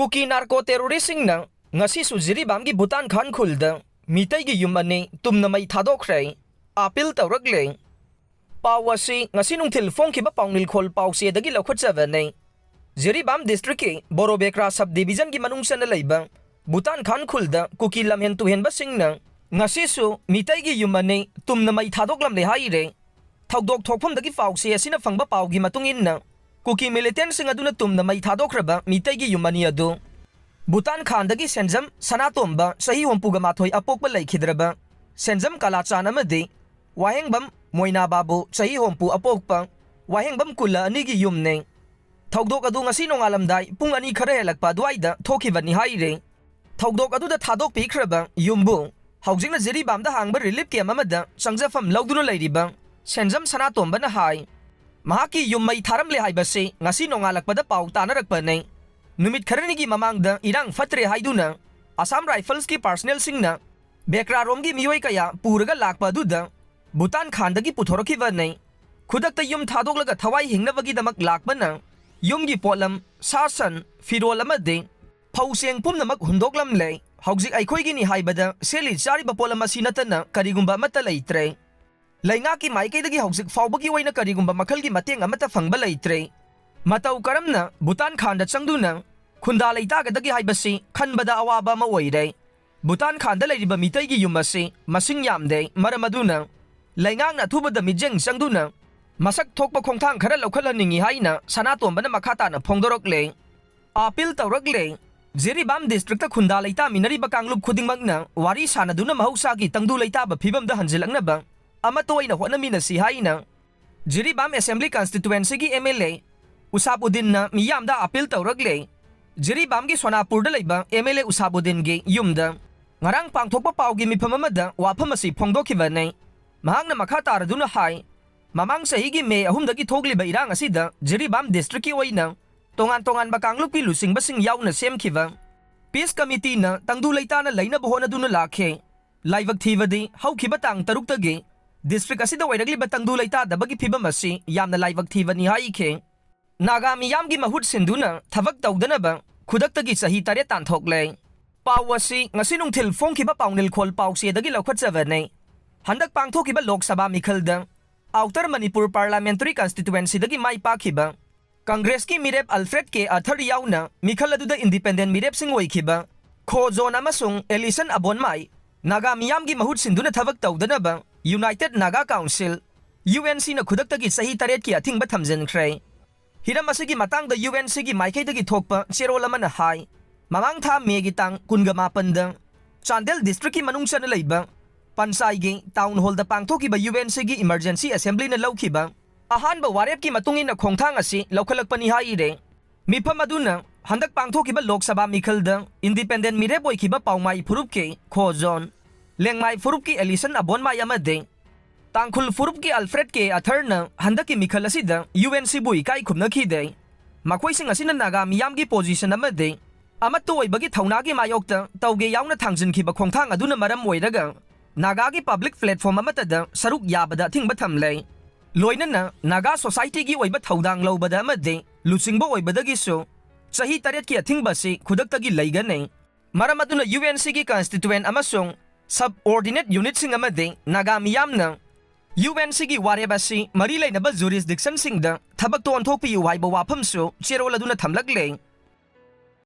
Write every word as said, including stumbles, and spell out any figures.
ꯀꯨꯀꯤ narco ꯇꯦꯔꯣꯔꯤꯁꯁꯤꯡꯅ ꯉꯁꯤꯁꯨ ꯖꯤꯔꯤꯕꯥꯝꯒꯤ ꯚꯨꯇꯥꯟ ꯈꯥꯟ ꯈꯨꯜꯗ ꯃꯤꯇꯩꯒꯤ ꯌꯨꯝ ꯑꯅꯤ ꯇꯨꯝꯅ ꯃꯩ ꯊꯥꯗꯣꯛꯈ꯭ꯔꯦ꯫ ꯑꯥꯄꯤꯜ ꯇꯧꯔꯛꯂꯦ꯫ ꯄꯥꯎ ꯑꯁꯤ ꯉꯁꯤ ꯅꯨꯡꯊꯤꯜ ꯐꯣꯡꯈꯤꯕ ꯄꯥꯎꯅꯤꯜꯈꯣꯜ ꯄꯥꯎꯆꯦꯗꯒꯤ ꯂꯧꯈꯠꯆꯕꯅꯤ꯫ ꯖꯤꯔꯤꯕꯥꯝ ꯗꯤꯁꯇ꯭ꯔꯤꯛꯀꯤ ꯕꯣꯔꯣꯕꯦꯀ꯭ꯔꯥ ꯁꯕ ꯗꯤꯕꯤꯖꯟꯒꯤ ꯃꯅꯨꯡ ꯆꯟꯅ ꯂꯩꯕ ꯚꯨꯇꯥꯟ ꯈꯥꯟ ꯈꯨꯜꯗ ꯀꯨꯀꯤ ꯂꯝꯍꯦꯟ ꯇꯨꯍꯦꯟꯕꯁꯤꯡꯅ ꯉꯁꯤꯁꯨ ꯃꯤꯇꯩꯒꯤ ꯌꯨꯝ ꯑꯅꯤ ꯇꯨꯝꯅ ꯃꯩ ꯊꯥꯗꯣꯛꯂꯝꯂꯦ ꯍꯥꯏꯔꯦ꯫ ꯊꯧꯗꯣꯛ ꯊꯣꯛꯐꯝꯗꯒꯤ ꯄꯥꯎꯆꯦ ꯑꯁꯤꯅ ꯐꯪꯕ ꯄꯥꯎꯒꯤ ꯃꯇꯨꯡ ꯏꯟꯅ, ꯀꯨꯀꯤ ꯃꯤꯂꯤꯇꯦꯟꯁꯤꯡ ꯑꯗꯨꯅ ꯇꯨꯝꯅ ꯃꯩ ꯊꯥꯗꯣꯛꯈ꯭ꯔꯕ ꯃꯤꯇꯩꯒꯤ ꯌꯨꯝ ꯑꯅꯤ ꯑꯗꯨ ꯚꯨꯇꯥꯟ ꯈꯥꯟꯗꯒꯤ ꯁꯦꯟꯖꯝ ꯁꯅꯥꯇꯣꯝꯕ, ꯆꯍꯤ ꯍꯨꯝꯐꯨꯒ ꯃꯥꯊꯣꯏ ꯑꯄꯣꯛꯄ, ꯂꯩꯈꯤꯗ꯭ꯔꯕ ꯁꯦꯟꯖꯝ ꯀꯥꯂꯥꯆꯥꯟ ꯑꯃꯗꯤ ꯋꯥꯍꯦꯡꯕꯝ ꯃꯣꯏꯅꯥ ꯕꯥꯕꯨ, ꯆꯍꯤ ꯍꯨꯝꯐꯨ ꯑꯄꯣꯛꯄ, ꯋꯥꯍꯦꯡꯕꯝ ꯀꯨꯜꯂ ꯑꯅꯤꯒꯤ ꯌꯨꯝꯅꯤ꯫ ꯊꯧꯗꯣꯛ ꯑꯗꯨ ꯉꯁꯤ ꯅꯣꯡꯉꯥꯜꯂꯝꯗꯥꯏ ꯄꯨꯡ ꯑꯅꯤ ꯈꯔ ꯍꯦꯜꯂꯛꯄ ꯑꯗꯨꯋꯥꯏꯗ ꯊꯣꯛꯈꯤꯕꯅꯤ ꯍꯥꯏꯔꯤ꯫ ꯊꯧꯗꯣꯛ ꯑꯗꯨꯗ ꯊꯥꯗꯣꯛꯄꯤꯈ꯭ꯔꯕ ꯌꯨꯝꯕꯨ ꯍꯧꯖꯤꯛꯅ ꯖꯤꯔꯤꯕꯥꯝꯗ ꯍꯥꯡꯕ ꯔꯤꯂꯤꯐ ꯀꯦꯝꯞ ꯑꯃꯗ ꯆꯪꯖꯐꯝ ꯂꯧꯗꯨꯅ ꯂꯩꯔꯤꯕ ꯁꯦꯟꯖꯝ ꯁꯅꯥꯇꯣꯝꯕꯅ ꯍꯥꯏ, ꯃꯍꯥꯛꯀꯤ ꯌꯨꯝ ꯃꯩ ꯊꯥꯔꯝꯂꯦ ꯍꯥꯏꯕꯁꯤ ꯉꯁꯤ ꯅꯣꯡꯉꯥꯜꯂꯛꯄꯗ ꯄꯥꯎ ꯇꯥꯅꯔꯛꯄꯅꯤ꯫ ꯅꯨꯃꯤꯠ ꯈꯔꯅꯤꯒꯤ ꯃꯃꯥꯡꯗ ꯏꯔꯥꯡ ꯐꯠꯇ꯭ꯔꯦ ꯍꯥꯏꯗꯨꯅ ꯑꯁꯥꯝ ꯔꯥꯏꯐꯜꯁꯀꯤ ꯄꯥꯔꯁꯅꯦꯜꯁꯤꯡꯅ ꯕꯦꯀ꯭ꯔꯥꯔꯣꯝꯒꯤ ꯃꯤꯑꯣꯏ ꯀꯌꯥ ꯄꯨꯔꯒ ꯂꯥꯛꯄ ꯑꯗꯨꯗ ꯚꯨꯇꯥꯟ ꯈꯥꯟꯗꯒꯤ ꯄꯨꯊꯣꯔꯛꯈꯤꯕꯅꯤ꯫ ꯈꯨꯗꯛꯇ ꯌꯨꯝ ꯊꯥꯗꯣꯛꯂꯒ ꯊꯋꯥꯏ ꯍꯤꯡꯅꯕꯒꯤꯗꯃꯛ ꯂꯥꯛꯄꯅ ꯌꯨꯝꯒꯤ ꯄꯣꯠꯂꯝ, ꯁꯥ ꯁꯟ, ꯐꯤꯔꯣꯜ ꯑꯃꯗꯤ ꯐꯧ ꯆꯦꯡ ꯄꯨꯝꯅꯃꯛ ꯍꯨꯟꯗꯣꯛꯂꯝꯂꯦ꯫ ꯍꯧꯖꯤꯛ ꯑꯩꯈꯣꯏꯒꯤꯅꯤ ꯍꯥꯏꯕꯗ ꯁꯦꯠꯂꯤ ꯆꯥꯔꯤꯕ ꯄꯣꯠꯂꯝ ꯑꯁꯤ ꯅꯠꯇꯅ ꯀꯔꯤꯒꯨꯝꯕ ꯑꯃꯠꯇ ꯂꯩꯇ꯭ꯔꯦ꯫ ꯂꯩꯉꯥꯛꯀꯤ ꯃꯥꯏꯀꯩꯗꯒꯤ ꯍꯧꯖꯤꯛ ꯐꯥꯎꯕꯒꯤ ꯑꯣꯏꯅ ꯀꯔꯤꯒꯨꯝꯕ ꯃꯈꯜꯒꯤ ꯃꯇꯦꯡ ꯑꯃꯠꯇ ꯐꯪꯕ ꯂꯩꯇ꯭ꯔꯦ꯫ ꯃꯇꯧ ꯀꯔꯝꯅ ꯚꯨꯇꯥꯟ ꯈꯥꯟꯗ ꯆꯪꯗꯨꯅ ꯈꯨꯟꯗꯥ ꯂꯩꯇꯥꯒꯗꯒꯦ ꯍꯥꯏꯕꯁꯤ ꯈꯟꯕꯗ ꯑꯋꯥꯕ ꯑꯃ ꯑꯣꯏꯔꯦ꯫ ꯚꯨꯇꯥꯟ ꯈꯥꯟꯗ ꯂꯩꯔꯤꯕ ꯃꯤꯇꯩꯒꯤ ꯌꯨꯝ ꯑꯁꯤ ꯃꯁꯤꯡ ꯌꯥꯝꯗꯦ꯫ ꯃꯔꯝ ꯑꯗꯨꯅ ꯂꯩꯉꯥꯛꯅ ꯑꯊꯨꯕꯗ ꯃꯤꯠꯌꯦꯡ ꯆꯪꯗꯨꯅ ꯃꯁꯛ ꯊꯣꯛꯄ ꯈꯣꯡꯊꯥꯡ ꯈꯔ ꯂꯧꯈꯠꯍꯟꯅꯤꯡꯏ ꯍꯥꯏꯅ ꯁꯅꯥꯇꯣꯝꯕꯅ ꯃꯈꯥ ꯇꯥꯅ ꯐꯣꯡꯗꯣꯔꯛꯂꯦ꯫ ꯑꯥꯄꯤꯜ ꯇꯧꯔꯛꯂꯦ꯫ ꯖꯤꯔꯤꯕꯥꯝ ꯗꯤꯁꯇ꯭ꯔꯤꯛꯇ ꯈꯨꯟꯗꯥ ꯂꯩꯇꯥꯃꯤꯟꯅꯔꯤꯕ ꯀꯥꯡꯂꯨꯞ ꯈꯨꯗꯤꯡꯃꯛꯅ ꯋꯥꯔꯤ ꯁꯥꯅꯗꯨꯅ ꯃꯍꯧꯁꯥꯒꯤ ꯇꯪꯗꯨ ꯂꯩꯇꯥꯕ ꯐꯤꯕꯝꯗ ꯍꯟꯖꯤꯜꯂꯛꯅꯕ ꯑꯃꯠꯇ ꯑꯣꯏꯅ ꯍꯣꯠꯅꯃꯤꯟꯅꯁꯤ ꯍꯥꯏꯅ ꯖꯤꯔꯤꯕꯥꯝ ꯑꯦꯁꯦꯝꯕ꯭ꯂꯤ ꯀꯟꯁꯇꯤꯇ꯭ꯋꯦꯟꯁꯤꯒꯤ ꯑꯦꯝ ꯑꯦꯜ ꯑꯦ ꯎꯁꯥꯞ ꯎꯗꯤꯟꯅ ꯃꯤꯌꯥꯝꯗ ꯑꯥꯄꯤꯜ ꯇꯧꯔꯛꯂꯦ꯫ ꯖꯤꯔꯤꯕꯥꯝꯒꯤ ꯁꯣꯅꯥꯄꯨꯔꯗ ꯂꯩꯕ ꯑꯦꯝ ꯑꯦꯜ ꯑꯦ ꯎꯁꯥꯞ ꯎꯗꯤꯟꯒꯤ ꯌꯨꯝꯗ ꯉꯔꯥꯡ ꯄꯥꯡꯊꯣꯛꯄ ꯄꯥꯎꯒꯤ ꯃꯤꯐꯝ ꯑꯃꯗ ꯋꯥꯐꯝ ꯑꯁꯤ ꯐꯣꯡꯗꯣꯛꯈꯤꯕꯅꯤ꯫ ꯃꯍꯥꯛꯅ ꯃꯈꯥ ꯇꯥꯔꯗꯨꯅ ꯍꯥꯏ, ꯃꯃꯥꯡ ꯆꯍꯤꯒꯤ ꯃꯦ ꯑꯍꯨꯝꯗꯒꯤ ꯊꯣꯛꯂꯤꯕ ꯏꯔꯥꯡ ꯑꯁꯤꯗ ꯖꯤꯔꯤꯕꯥꯝ ꯗꯤꯁꯇ꯭ꯔꯤꯛꯀꯤ ꯑꯣꯏꯅ ꯇꯣꯉꯥꯟ ꯇꯣꯉꯥꯟꯕ ꯀꯥꯡꯂꯨꯞꯀꯤ ꯂꯨꯆꯤꯡꯕꯁꯤꯡ ꯌꯥꯎꯅ ꯁꯦꯝꯈꯤꯕ ꯄꯤꯁ ꯀꯃꯤꯇꯤꯅ ꯇꯪꯗꯨ ꯂꯩꯇꯥꯅ ꯂꯩꯅꯕ ꯍꯣꯠꯅꯗꯨꯅ ꯂꯥꯛꯈꯤ꯫ ꯂꯥꯏꯕꯛ ꯊꯤꯕꯗꯤ ꯍꯧꯈꯤꯕ ꯇꯥꯡ ꯇꯔꯨꯛꯇꯒꯤ ꯗꯤꯁꯇ꯭ꯔꯤꯛ ꯑꯁꯤꯗ ꯑꯣꯏꯔꯛꯂꯤꯕ ꯇꯪꯗꯨ ꯂꯩꯇꯥꯗꯕꯒꯤ ꯐꯤꯕꯝ ꯑꯁꯤ ꯌꯥꯝꯅ ꯂꯥꯏꯕꯛ ꯊꯤꯕꯅꯤ ꯍꯥꯏꯈꯤ꯫ ꯅꯥꯒꯥ ꯃꯤꯌꯥꯝꯒꯤ ꯃꯍꯨꯠ ꯁꯤꯟꯗꯨꯅ ꯊꯕꯛ ꯇꯧꯗꯅꯕ ꯈꯨꯗꯛꯇꯒꯤ ꯆꯍꯤ ꯇꯔꯦꯠ ꯇꯥꯟꯊꯣꯛꯂꯦ꯫ ꯄꯥꯎ ꯑꯁꯤ ꯉꯁꯤ ꯅꯨꯡꯊꯤꯜ ꯐꯣꯡꯈꯤꯕ ꯄꯥꯎꯅꯤꯜꯈꯣꯜ ꯄꯥꯎꯆꯦꯗꯒꯤ ꯂꯧꯈꯠꯆꯕꯅꯤ꯫ ꯍꯟꯗꯛ ꯄꯥꯡꯊꯣꯛꯈꯤꯕ Lok Sabha ꯃꯤꯈꯜꯗ Outer Manipur Parliamentary Constituencyꯗꯒꯤ ꯃꯥꯏ ꯄꯥꯛꯈꯤꯕ ꯀꯪꯒ꯭ꯔꯦꯁꯀꯤ ꯃꯤꯔꯦꯞ ꯑꯜꯐ꯭ꯔꯦꯗ ꯀꯦ ꯑꯊꯔ ꯌꯥꯎꯅ ꯃꯤꯈꯜ ꯑꯗꯨꯗ ꯏꯟꯗꯤꯄꯦꯟꯗꯦꯟ ꯃꯤꯔꯦꯞꯁꯤꯡ ꯑꯣꯏꯈꯤꯕ ꯈꯣ ꯖꯣꯟ ꯑꯃꯁꯨꯡ ꯑꯦꯂꯤꯁꯟ ꯑꯕꯣꯟꯃꯥꯏ, ꯅꯥꯒꯥ ꯃꯤꯌꯥꯝꯒꯤ ꯃꯍꯨꯠ ꯁꯤꯟꯗꯨꯅ ꯊꯕꯛ ꯇꯧꯗꯅꯕ United Naga Council, UNCꯅ ꯈꯨꯗꯛꯇꯒꯤ ꯆꯍꯤ ꯇꯔꯦꯠꯀꯤ ꯑꯊꯤꯡꯕ ꯊꯝꯖꯤꯟꯈ꯭ꯔꯦ꯫ ꯍꯤꯔꯝ ꯑꯁꯤꯒꯤ ꯃꯇꯥꯡꯗ UNCꯒꯤ ꯃꯥꯏꯀꯩꯗꯒꯤ ꯊꯣꯛꯄ ꯆꯦꯔꯣꯜ ꯑꯃꯅ ꯍꯥꯏ, ꯃꯃꯥꯡ ꯊꯥ ꯃꯦꯒꯤ ꯇꯥꯡ ꯀꯨꯟꯒ ꯃꯥꯄꯟꯗ ꯆꯥꯟꯗꯦꯜ ꯗꯤꯁꯇ꯭ꯔꯤꯛꯀꯤ ꯃꯅꯨꯡ ꯆꯟꯅ ꯂꯩꯕ ꯄꯟꯆꯥꯏꯒꯤ ꯇꯥꯎꯟ ꯍꯣꯜꯗ ꯄꯥꯡꯊꯣꯛꯈꯤꯕ UNCꯒꯤ ꯏꯃꯔꯖꯦꯟꯁꯤ ꯑꯦꯁꯦꯝꯕ꯭ꯂꯤꯅ ꯂꯧꯈꯤꯕ ꯑꯍꯥꯟꯕ ꯋꯥꯔꯦꯞꯀꯤ ꯃꯇꯨꯡ ꯏꯟꯅ ꯈꯣꯡꯊꯥꯡ ꯑꯁꯤ ꯂꯧꯈꯠꯂꯛꯄꯅꯤ ꯍꯥꯏꯔꯦ꯫ ꯃꯤꯐꯝ ꯑꯗꯨꯅ ꯍꯟꯗꯛ ꯄꯥꯡꯊꯣꯛꯈꯤꯕ ꯂꯣꯛ ꯁꯚꯥ ꯃꯤꯈꯜꯗ ꯏꯟꯗꯤꯄꯦꯟꯗꯦꯟ ꯃꯤꯔꯦꯞ ꯑꯣꯏꯈꯤꯕ ꯄꯥꯎꯃꯥꯏ ꯐꯨꯔꯨꯞꯀꯤ ꯈꯣ ꯖꯣꯟ, ꯂꯦꯡꯃꯥꯏ ꯐꯨꯔꯨꯞꯀꯤ ꯑꯦꯂꯤꯁꯟ ꯑꯕꯣꯟꯃꯥꯏ ꯑꯃꯗꯤ ꯇꯥꯡꯈꯨꯜ ꯐꯨꯔꯨꯞꯀꯤ ꯑꯜꯐ꯭ꯔꯦꯗ ꯀꯦ ꯑꯊꯔꯅ ꯍꯟꯗꯛꯀꯤ ꯃꯤꯈꯜ ꯑꯁꯤꯗ UNCꯕꯨ ꯏꯀꯥꯏ ꯈꯨꯝꯅꯈꯤꯗꯦ꯫ ꯃꯈꯣꯏꯁꯤꯡ ꯑꯁꯤꯅ ꯅꯥꯒꯥ ꯃꯤꯌꯥꯝꯒꯤ ꯄꯣꯖꯤꯁꯟ ꯑꯃꯗꯤ ꯑꯃꯠꯇ ꯑꯣꯏꯕꯒꯤ ꯊꯧꯅꯥꯒꯤ ꯃꯥꯌꯣꯛꯇ ꯇꯧꯒꯦ ꯌꯥꯎꯅ ꯊꯥꯡꯖꯤꯟꯈꯤꯕ ꯈꯣꯡꯊꯥꯡ ꯑꯗꯨꯅ ꯃꯔꯝ ꯑꯣꯏꯔꯒ ꯅꯥꯒꯥꯒꯤ ꯄꯕ꯭ꯂꯤꯛ ꯄ꯭ꯂꯦꯠꯐꯣꯔꯝ ꯑꯃꯠꯇꯗ ꯁꯔꯨꯛ ꯌꯥꯕꯗ ꯑꯊꯤꯡꯕ ꯊꯝꯂꯦ꯫ ꯂꯣꯏꯅꯅ ꯅꯥꯒꯥ ꯁꯣꯁꯥꯏꯇꯤꯒꯤ ꯑꯣꯏꯕ ꯊꯧꯗꯥꯡ ꯂꯧꯕꯗ ꯑꯃꯗꯤ ꯂꯨꯆꯤꯡꯕ ꯑꯣꯏꯕꯗꯒꯤꯁꯨ ꯆꯍꯤ ꯇꯔꯦꯠꯀꯤ ꯑꯊꯤꯡꯕ ꯑꯁꯤ ꯈꯨꯗꯛꯇꯒꯤ ꯂꯩꯒꯅꯤ꯫ ꯃꯔꯝ ꯑꯗꯨꯅ UNCꯒꯤ ꯀꯟꯁꯇꯤꯇ꯭ꯌꯨꯑꯦꯟ ꯑꯃꯁꯨꯡ ꯁꯕꯑꯣꯔꯗꯤꯅꯦꯠ ꯌꯨꯅꯤꯠꯁꯤꯡ ꯑꯃꯗꯤ ꯅꯥꯒꯥ ꯃꯤꯌꯥꯝꯅ UNCꯒꯤ ꯋꯥꯔꯦꯞ ꯑꯁꯤ ꯃꯔꯤ ꯂꯩꯅꯕ ꯖꯨꯔꯤꯁꯗꯤꯛꯁꯟꯁꯤꯡꯗ ꯊꯕꯛꯇ ꯑꯣꯟꯊꯣꯛꯄꯤꯌꯨ ꯍꯥꯏꯕ ꯋꯥꯐꯝꯁꯨ ꯆꯦꯔꯣꯜ ꯑꯗꯨꯅ ꯊꯝꯂꯛꯂꯦ꯫